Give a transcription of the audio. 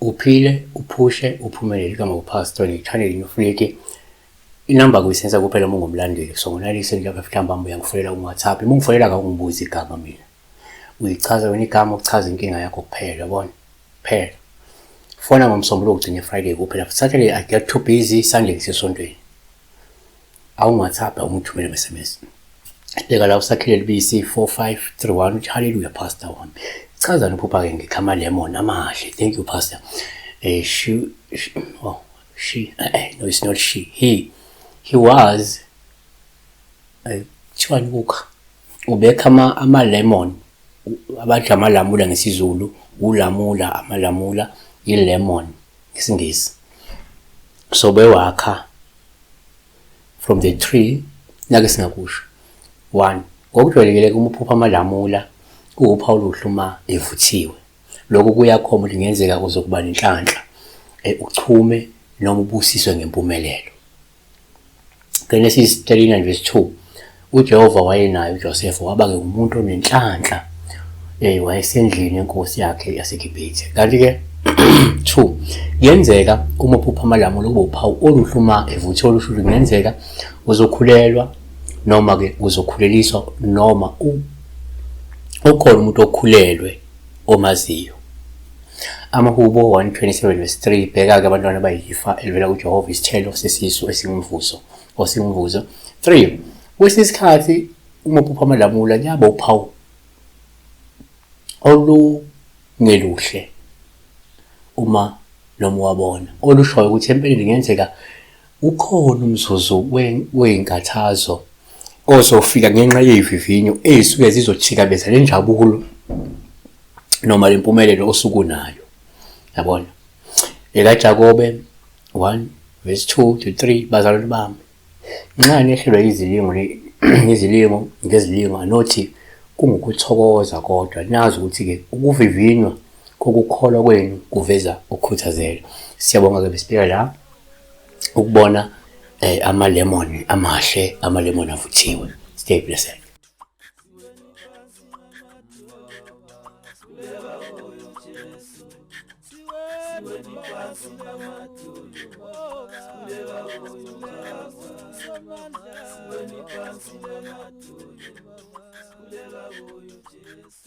Uphile, uphushe, uphumelele igama uPastor ngithande linofliki. Inamba kuyisensa kuphela uma ungumlandeli. So ngonalise lapha mhlawumbe uyangifonela ku-WhatsApp. Uma ungifonela akawungibuzi igama mina. Uyichaza wena igama uchaza inkinga yakho kuphela, yabona? Kuphela. Fona ngoMsombuluko ugcine Friday kuphela. Saturday I get too busy, Sunday ngisesontweni. Awungi-WhatsApp awungithumele ama-SMS. Bheka la usakhile lubisi 4531 uthi hallelujah pastor wami. Chaza nophupha ke ngikhama lemon amahle. Thank you pastor. Eh she, she oh she no it's not she. He was kuthiwani kukha ubekha ama lemon abathi amalamula ngesiZulu ulamula amalamula i-lemon ngesiNgisi. So bewakha from the tree nake singakusho one ngokujwayelekile uma uphupha amalamula kuwuphawu oluhle uma evuthiwe lokhu kuyakhomba ukuthi kungenzeka uzokuba nenhlanhla uchume noma ubusiswe ngempumelelo. Genesis 39 verse 2 uJehova wayenaye uJosefa waba-ke umuntu onenhlanhla wayesendlini yenkosi yakhe yaseGibhithe. Kanti-ke 2 kuyenzeka uma uphupha amalamula kube uphawu oluhle uma evuthiwe olusho ukuthi kungenzeka uzokhulelwa noma-ke uzokhuleliswa noma ukhona umuntu okhulelwe omaziyo. Amahubo 127 verse 3 bheka-ke abantwana bayifa elivela kuJehova isithelo sesisu esingumvuzo osingumvuzo. 3 kwesinye isikhathi uma uphupha amalamula kuyaba uphawu olungeluhle uma noma uwabona olushoyo ukuthi empeleni kungenzeka ukhona umzuzu weyinkathazo ozofika ngenxa yezivivinyo ezisuke zizothikabeza le njabulo noma le mpumelelo osuke unayo. Yabona? EkaJakobe 1 verse 2 to 3 bazalwane bami nxa nehlelwa izilingo izilingo ngezilingo anothi kungukuthokoza kodwa nazi ukuthi-ke ukuvivinywa kokukholwa kwenu kuveza ukukhuthazela. Siyabonga-ke besibheka la ukubona ama-lemon amahle, ama-lemon avuthiwe. Stay blessed. Sikhuleka kuyo Jesu.